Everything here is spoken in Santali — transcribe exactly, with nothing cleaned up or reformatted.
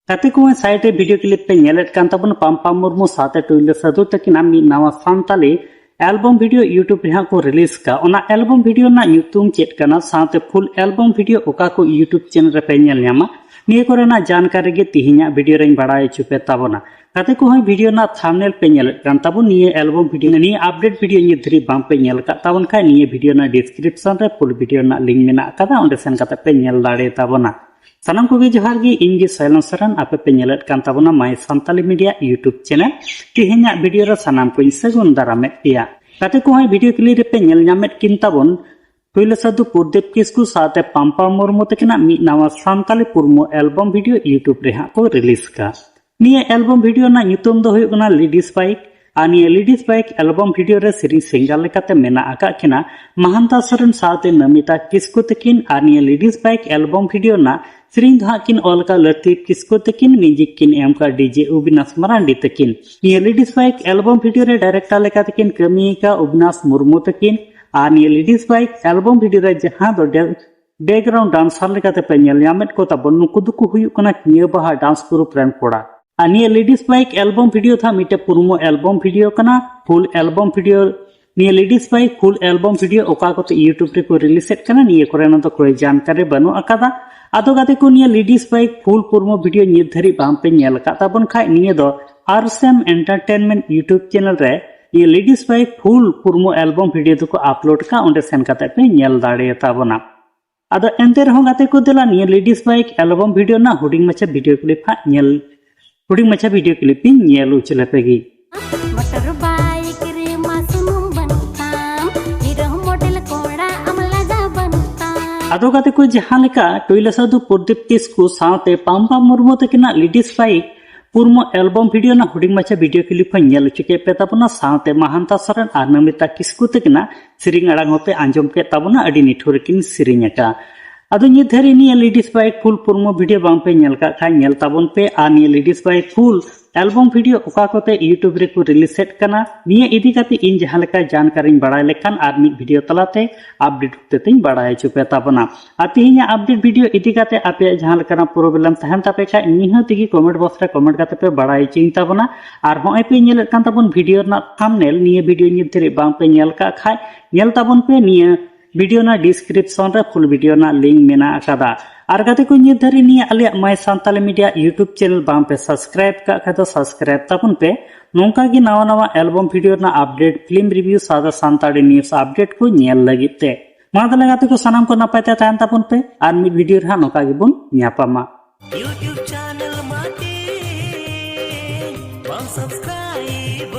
ᱜᱟᱛᱮ ᱠᱚ, ᱥᱟᱭᱤᱰ ᱨᱮ ᱵᱷᱤᱰᱤᱭᱳ ᱠᱞᱤᱯ ᱯᱮ ᱧᱮᱞᱮᱫ ᱠᱟᱱ ᱛᱟᱵᱚᱱᱟ, ᱯᱟᱢᱯᱟ ᱢᱩᱨᱢᱩ ᱥᱟᱶᱛᱮ ᱴᱩᱭᱞᱟᱹ ᱥᱟᱹᱫᱷᱩ ᱛᱟᱹᱠᱤᱱᱟᱜ ᱢᱤᱫ ᱱᱟᱣᱟ ᱥᱟᱱᱛᱟᱞᱤ ᱮᱞᱵᱚᱢ ᱵᱷᱤᱰᱤᱭᱳ YouTube ᱨᱮ ᱦᱟᱸᱜ ᱠᱚ ᱨᱤᱞᱤᱡᱽ ᱠᱟᱜ᱾ ᱚᱱᱟ ᱮᱞᱵᱚᱢ ᱵᱷᱤᱰᱤᱭᱳ ᱨᱮᱱᱟᱜ ᱧᱩᱛᱩᱢ ᱪᱮᱫ ᱠᱟᱱᱟ, ᱥᱟᱶᱛᱮ ᱯᱷᱩᱞ ᱮᱞᱵᱚᱢ ᱵᱷᱤᱰᱤᱭᱳ ᱚᱠᱟ ᱠᱚ YouTube ᱪᱮᱱᱮᱞ ᱨᱮᱯᱮ ᱧᱮᱞ ᱧᱟᱢᱟ, ᱱᱤᱭᱟᱹ ᱠᱚᱨᱮᱱᱟᱜ ᱡᱟᱱᱠᱟᱨᱤ ᱜᱮ ᱛᱤᱦᱤᱧᱟᱜ ᱵᱷᱤᱰᱤᱭᱳ ᱨᱮᱧ ᱵᱟᱲᱟᱭ ᱦᱚᱪᱚ ᱯᱮ ᱛᱟᱵᱚᱱᱟ᱾ ᱜᱟᱛᱮ ᱠᱚ, ᱦᱚᱸᱜᱼᱚᱭ ᱵᱷᱤᱰᱤᱭᱳ ᱨᱮᱱᱟᱜ ᱛᱷᱟᱢᱵᱱᱮᱞ ᱯᱮ ᱧᱮᱞᱮᱫ ᱠᱟᱱ ᱛᱟᱵᱚᱱ, ᱱᱤᱭᱟᱹ ᱮᱞᱵᱚᱢ ᱵᱷᱤᱰᱤᱭᱳ, ᱱᱤᱭᱟᱹ ᱟᱯᱰᱮᱴ ᱵᱷᱤᱰᱤᱭᱳ ᱱᱤᱛ ᱫᱷᱟᱹᱨᱤᱡ ᱵᱟᱝ ᱯᱮ ᱧᱮᱞ ᱟᱠᱟᱫ ᱛᱟᱵᱚᱱ ᱠᱷᱟᱡ, ᱱᱤᱭᱟᱹ ᱵᱷᱤᱰᱤᱭᱳ ᱨᱮᱱᱟᱜ ᱰᱤᱥᱠᱨᱤᱯᱥᱚᱱ ᱨᱮ ᱯᱷᱩᱞ ᱵᱷᱤᱰᱤᱭᱳ ᱨᱮᱱᱟᱜ ᱞᱤᱝᱠ ᱢᱮᱱᱟᱜ ᱟᱠᱟᱫᱟ, ᱚᱸᱰᱮ ᱥᱮᱱ ᱠᱟᱛᱮ ᱯᱮ ᱧᱮᱞ ᱫᱟᱲᱮ ᱛᱟᱵᱚᱱᱟ᱾ ᱥᱟᱱᱟᱢ ᱠᱚᱜᱮ ᱡᱚᱦᱟᱨ ᱜᱮ, ᱤᱧ ᱜᱮ ᱥᱚᱭᱞᱚᱱ ᱥᱚᱨᱮᱱ, ᱟᱯᱮ ᱯᱮ ᱧᱮᱞᱮᱫ ᱠᱟᱱ ᱛᱟᱵᱚᱱᱟ My Santali Media YouTube channel. ᱛᱮᱦᱮᱧᱟᱜ ᱵᱷᱤᱰᱤᱭᱳ ᱨᱮ ᱥᱟᱱᱟᱢ ᱠᱚᱧ ᱥᱟᱹᱜᱩᱱ ᱫᱟᱨᱟᱢᱮᱫ ᱯᱮᱭᱟ᱾ ᱜᱟᱛᱮ ᱠᱚ, ᱦᱚᱸᱜᱼᱚᱭ ᱵᱷᱤᱰᱤᱭᱳ ᱠᱞᱤᱯ ᱨᱮᱯᱮ ᱧᱮᱞ ᱧᱟᱢᱮᱫ ᱠᱤᱱ ᱛᱟᱵᱚᱱ ᱴᱩᱭᱞᱟᱹ ᱥᱟᱹᱫᱷᱩ ᱯᱨᱚᱫᱤᱯ ᱠᱤᱥᱠᱩ ᱥᱟᱶᱛᱮ ᱯᱟᱢᱯᱟ ᱢᱩᱨᱢᱩ ᱛᱟᱹᱠᱤᱱᱟᱜ ᱢᱤᱫ ᱱᱟᱣᱟ ᱥᱟᱱᱛᱟᱞᱤ ᱯᱩᱨᱢᱩ ᱮᱞᱵᱚᱢ ᱵᱷᱤᱰᱤᱭᱳ YouTube ᱨᱮ ᱦᱟᱸᱜ ᱠᱚ ᱨᱤᱞᱤᱡᱽ ᱠᱟᱜ᱾ ᱱᱤᱭᱟᱹ ᱮᱞᱵᱚᱢ ᱵᱷᱤᱰᱤᱭᱳ ᱨᱮᱱᱟᱜ ᱧᱩᱛᱩᱢ ᱫᱚ ᱦᱩᱭᱩᱜ ᱠᱟᱱᱟ ᱞᱮᱰᱤᱥ ᱵᱟᱭᱤᱠ᱾ ᱟᱨ ᱱᱤᱭᱟᱹ ᱞᱮᱰᱤᱥ ᱵᱟᱭᱤᱠ ᱮᱞᱵᱚᱢ ᱵᱷᱤᱰᱤᱭᱳ ᱨᱮ ᱥᱮᱨᱮᱧ ᱥᱤᱝᱜᱟᱨ ᱞᱮᱠᱟᱛᱮ ᱢᱮᱱᱟᱜ ᱟᱠᱟᱫ ᱠᱤᱱᱟ ᱢᱟᱦᱟᱱᱛᱟ ᱥᱚᱨᱮᱱ ᱥᱟᱶᱛᱮ ᱱᱚᱢᱤᱛᱟ ᱠᱤᱥᱠᱩ ᱛᱟᱹᱠᱤᱱ᱾ ᱟᱨ ᱱᱤᱭᱟᱹ ᱞᱮᱰᱤᱥ ᱵᱟᱭᱤᱠ ᱮᱞᱵᱚᱢ ᱵᱷᱤᱰᱤᱭᱳ ᱨᱮᱱᱟᱜ ᱥᱮᱨᱮᱧ ᱫᱚ ᱦᱟᱸᱜ ᱠᱤᱱ ᱚᱞ ᱟᱠᱟᱫ ᱞᱟᱹᱛᱤᱯ ᱠᱤᱥᱠᱩ ᱛᱟᱹᱠᱤᱱ, ᱢᱤᱣᱡᱤᱠ ᱠᱤᱱ ᱮᱢ ᱟᱠᱟᱫ ᱰᱤᱡᱮ ᱚᱵᱤᱱᱟᱥ ᱢᱟᱨᱟᱱᱰᱤ ᱛᱟᱹᱠᱤᱱ᱾ ᱱᱤᱭᱟᱹ ᱞᱮᱰᱤᱥ ᱵᱟᱭᱤᱠ ᱮᱞᱵᱚᱢ ᱵᱷᱤᱰᱤᱭᱳ ᱨᱮ ᱰᱟᱭᱨᱮᱠᱴᱟᱨ ᱞᱮᱠᱟᱛᱮ ᱠᱤᱱ ᱠᱟᱹᱢᱤ ᱟᱠᱟᱫ ᱚᱵᱤᱱᱟᱥ ᱢᱩᱨᱢᱩ ᱛᱟᱹᱠᱤᱱ᱾ ᱟᱨ ᱱᱤᱭᱟᱹ ᱞᱮᱰᱤᱥ ᱵᱟᱭᱤᱠ ᱮᱞᱵᱚᱢ ᱵᱷᱤᱰᱤᱭᱳ ᱨᱮ ᱡᱟᱦᱟᱸ ᱫᱚ ᱰᱮ-, ᱵᱮᱠᱜᱨᱟᱣᱩᱱᱰ ᱰᱟᱱᱥᱟᱨ ᱞᱮᱠᱟᱛᱮ ᱯᱮ ᱧᱮᱞ ᱧᱟᱢᱮᱫ ᱠᱚ ᱛᱟᱵᱚᱱ, ᱱᱩᱠᱩ ᱫᱚᱠᱚ ᱦᱩᱭᱩᱜ ᱠᱟᱱᱟ ᱠᱤᱭᱟᱹ ᱵᱟᱦᱟ ᱰᱟᱱᱥ ᱜᱨᱩᱯ ᱨᱮᱱ ᱠᱚᱲᱟ᱾ ᱟᱨ ᱱᱤᱭᱟᱹ ᱞᱮᱰᱤᱥ ᱵᱟᱭᱤᱠ ᱮᱞᱵᱚᱢ ᱵᱷᱤᱰᱤᱭᱳ ᱫᱚ ᱦᱟᱸᱜ ᱢᱤᱫᱴᱮᱱ ᱯᱩᱨᱢᱩ ᱮᱞᱵᱚᱢ ᱵᱷᱤᱰᱤᱭᱳ ᱠᱟᱱᱟ, ᱯᱷᱩᱞ ᱮᱞᱵᱚᱢ ᱵᱷᱤᱰᱤᱭᱳ᱾ ᱱᱤᱭᱟᱹ ᱞᱮᱰᱤᱥ ᱵᱟᱭᱤᱠ ᱯᱷᱩᱞ ᱮᱞᱵᱚᱢ ᱵᱷᱤᱰᱤᱭᱳ ᱚᱠᱟ ᱠᱚᱛᱮ YouTube ᱨᱮᱠᱚ ᱨᱤᱞᱤᱡᱮᱫ ᱠᱟᱱᱟ, ᱱᱤᱭᱟᱹ ᱠᱚᱨᱮᱱᱟᱜ ᱫᱚ ᱠᱳᱭ ᱡᱟᱱᱠᱟᱨᱤ ᱵᱟᱹᱱᱩᱜ ᱟᱠᱟᱫᱟ᱾ ᱟᱫᱚ ᱜᱟᱛᱮ ᱠᱚ, ᱱᱤᱭᱟᱹ ᱞᱮᱰᱤᱥ ᱵᱟᱭᱤᱠ ᱯᱷᱩᱞ ᱯᱩᱨᱢᱩ ᱵᱷᱤᱰᱤᱭᱳ ᱱᱤᱛ ᱫᱷᱟᱹᱨᱤᱡ ᱵᱟᱝ ᱯᱮ ᱧᱮᱞ ᱟᱠᱟᱫ ᱛᱟᱵᱚᱱ ᱠᱷᱟᱡ, ᱱᱤᱭᱟᱹ ᱫᱚ ᱟᱨᱥᱮᱢ ᱮᱱᱴᱟᱨᱴᱮᱱᱢᱮᱱᱴ YouTube ᱪᱮᱱᱮᱞ ᱨᱮ ᱱᱤᱭᱟᱹ ᱞᱮᱰᱤᱥ ᱵᱟᱭᱤᱠ ᱯᱷᱩᱞ ᱯᱩᱨᱢᱩ ᱮᱞᱵᱚᱢ ᱵᱷᱤᱰᱤᱭᱳ ᱫᱚᱠᱚ ᱟᱯᱞᱳᱰ ᱠᱟᱜ, ᱚᱸᱰᱮ ᱥᱮᱱ ᱠᱟᱛᱮ ᱯᱮ ᱧᱮᱞ ᱫᱟᱲᱮ ᱛᱟᱵᱚᱱᱟ᱾ ᱟᱫᱚ ᱮᱱᱛᱮ ᱨᱮᱦᱚᱸ ᱜᱟᱛᱮ ᱠᱚ, ᱫᱮᱞᱟ ᱱᱤᱭᱟᱹ ᱞᱮᱰᱤᱥ ᱵᱟᱭᱤᱠ ᱮᱞᱵᱚᱢ ᱵᱷᱤᱰᱤᱭᱳ ᱨᱮᱱᱟᱜ ᱦᱩᱰᱤᱧ ᱢᱟᱪᱷᱟ ᱵᱷᱤᱰᱤᱭᱳ ᱠᱞᱤᱯ ᱦᱟᱸᱜ ᱧᱮᱞ, ᱦᱩᱰᱤᱧ ᱢᱟᱪᱷᱟ ᱵᱷᱤᱰᱤᱭᱳ ᱠᱞᱤᱯ ᱤᱧ ᱧᱮᱞ ᱦᱚᱪᱚ ᱞᱮᱯᱮ ᱜᱮ᱾ ᱢᱚᱴᱚᱨ ᱵᱟᱭᱤᱠ ᱨᱮᱢᱟ ᱥᱩᱱᱩᱢ ᱵᱟᱹᱱᱩᱜ ᱛᱟᱢ, ᱦᱤᱨᱳ ᱢᱚᱰᱮᱞ ᱠᱚᱲᱟ ᱟᱢ ᱞᱟᱡᱟ ᱵᱟᱹᱱᱩᱜ ᱛᱟᱢ᱾ ᱟᱫᱚ ᱜᱟᱛᱮ ᱠᱚ, ᱡᱟᱦᱟᱸ ᱞᱮᱠᱟ ᱴᱩᱭᱞᱟᱹ ᱥᱟᱹᱫᱷᱩ ᱯᱨᱚᱫᱤᱯ ᱠᱤᱥᱠᱩ ᱥᱟᱶᱛᱮ ᱯᱟᱢᱯᱟ ᱢᱩᱨᱢᱩ ᱛᱟᱹᱠᱤᱱᱟᱜ ᱞᱮᱰᱤᱥ ᱵᱟᱭᱤᱠ ᱯᱩᱨᱢᱩ ᱮᱞᱵᱚᱢ ᱵᱷᱤᱰᱤᱭᱳ ᱨᱮᱱᱟᱜ ᱦᱩᱰᱤᱧ ᱢᱟᱪᱷᱟ ᱵᱷᱤᱰᱤᱭᱳ ᱠᱞᱤᱯ ᱦᱚᱸᱧ ᱧᱮᱞ ᱦᱚᱪᱚ ᱠᱮᱫ ᱯᱮ ᱛᱟᱵᱚᱱᱟ, ᱥᱟᱶᱛᱮ ᱢᱟᱦᱟᱱᱛᱟ ᱥᱚᱨᱮᱱ ᱟᱨ ᱱᱚᱢᱤᱛᱟ ᱠᱤᱥᱠᱩ ᱛᱟᱹᱠᱤᱱᱟᱜ ᱥᱮᱨᱮᱧ ᱟᱲᱟᱝ ᱦᱚᱸᱯᱮ ᱟᱸᱡᱚᱢ ᱠᱮᱫ ᱛᱟᱵᱚᱱᱟ, ᱟᱹᱰᱤ ᱱᱤᱴᱷᱩᱨ ᱠᱤᱱ ᱥᱮᱨᱮᱧ ᱟᱠᱟᱫ᱾ ᱟᱫᱚ ᱱᱤᱛ ᱫᱷᱟᱹᱨᱤᱡ ᱱᱤᱭᱟᱹ Ladies by Cool promo video ᱵᱟᱝ ᱯᱮ ᱧᱮᱞ ᱠᱟᱜ ᱠᱷᱟᱱ ᱧᱮᱞ ᱛᱟᱵᱚᱱ ᱯᱮ, ᱟᱨ ᱱᱤᱭᱟᱹ Ladies by Cool album video ᱚᱠᱟ ᱠᱚᱛᱮ YouTube ᱨᱮᱠᱚ release ᱮᱫ ᱠᱟᱱᱟ, ᱱᱤᱭᱟᱹ ᱤᱫᱤ ᱠᱟᱛᱮ ᱤᱧ ᱡᱟᱦᱟᱸ ᱞᱮᱠᱟ ᱡᱟᱱᱠᱟᱨᱤᱧ ᱵᱟᱲᱟᱭ ᱞᱮᱠᱷᱟᱱ ᱟᱨ ᱢᱤᱫ video ᱛᱟᱞᱟᱛᱮ update ᱠᱟᱛᱮᱧ ᱵᱟᱲᱟᱭ ᱦᱚᱪᱚ ᱯᱮ ᱛᱟᱵᱚᱱᱟ᱾ ᱟᱨ ᱛᱮᱦᱮᱧᱟᱜ update video ᱤᱫᱤ ᱠᱟᱛᱮ ᱟᱯᱮᱭᱟᱜ ᱡᱟᱦᱟᱸ ᱞᱮᱠᱟᱱᱟᱜ problem ᱛᱟᱦᱮᱱ ᱛᱟᱯᱮ ᱠᱷᱟᱡ ᱱᱤᱦᱟᱹᱛ ᱜᱮ comment box ᱨᱮ comment ᱠᱟᱛᱮ ᱯᱮ ᱵᱟᱲᱟᱭ ᱦᱚᱪᱚᱧ ᱛᱟᱵᱚᱱᱟ᱾ ᱟᱨ ᱦᱚᱸᱜᱼᱚᱭ ᱯᱮ ᱧᱮᱞᱮᱫ ᱠᱟᱱ ᱛᱟᱵᱚᱱ video ᱨᱮᱱᱟᱜ thumbnail, ᱱᱤᱭᱟᱹ video ᱱᱤᱛ ᱫᱷᱟᱹᱨᱤᱡ ᱵᱟᱝ ᱯᱮ ᱧᱮᱞ ᱠᱟᱜ ᱠᱷᱟᱡ ᱧᱮᱞ ᱛᱟᱵᱚᱱ ᱯᱮ ᱱᱤᱭᱟᱹ video ᱨᱮᱱᱟᱜ description ᱨᱮ full video ᱨᱮᱱᱟᱜ link ᱢᱮᱱᱟᱜ ᱟᱠᱟᱫᱟ᱾ ᱟᱨ ᱜᱟᱛᱮ ᱠᱚ, ᱱᱤᱛ ᱫᱷᱟᱹᱨᱤᱡ ᱱᱤᱭᱟᱹ ᱟᱞᱮᱭᱟᱜ My Santali Media YouTube channel ᱵᱟᱝ ᱯᱮ subscribe ᱠᱟᱜ ᱠᱷᱟᱡ ᱫᱚ subscribe ᱛᱟᱵᱚᱱ ᱯᱮ᱾ ᱱᱚᱝᱠᱟ ᱜᱮ ᱱᱟᱣᱟ ᱱᱟᱣᱟ album video ᱨᱮᱱᱟᱜ update, film review ᱥᱟᱶᱛᱮ ᱥᱟᱱᱛᱟᱲᱤ news update ᱠᱚ ᱧᱮᱞ ᱞᱟᱹᱜᱤᱫ ᱛᱮ᱾ ᱢᱟ ᱛᱟᱦᱞᱮ ᱜᱟᱛᱮ ᱠᱚ, ᱥᱟᱱᱟᱢ ᱠᱚ ᱱᱟᱯᱟᱭ ᱛᱮ ᱛᱟᱦᱮᱱ ᱛᱟᱵᱚᱱ ᱯᱮ, ᱟᱨ ᱢᱤᱫ video ᱨᱮ ᱦᱟᱸᱜ ᱱᱚᱝᱠᱟ ᱜᱮᱵᱚᱱ ᱧᱟᱯᱟᱢᱟ᱾ YouTube channel ᱢᱟᱴᱤ ᱵᱟᱢ subscribe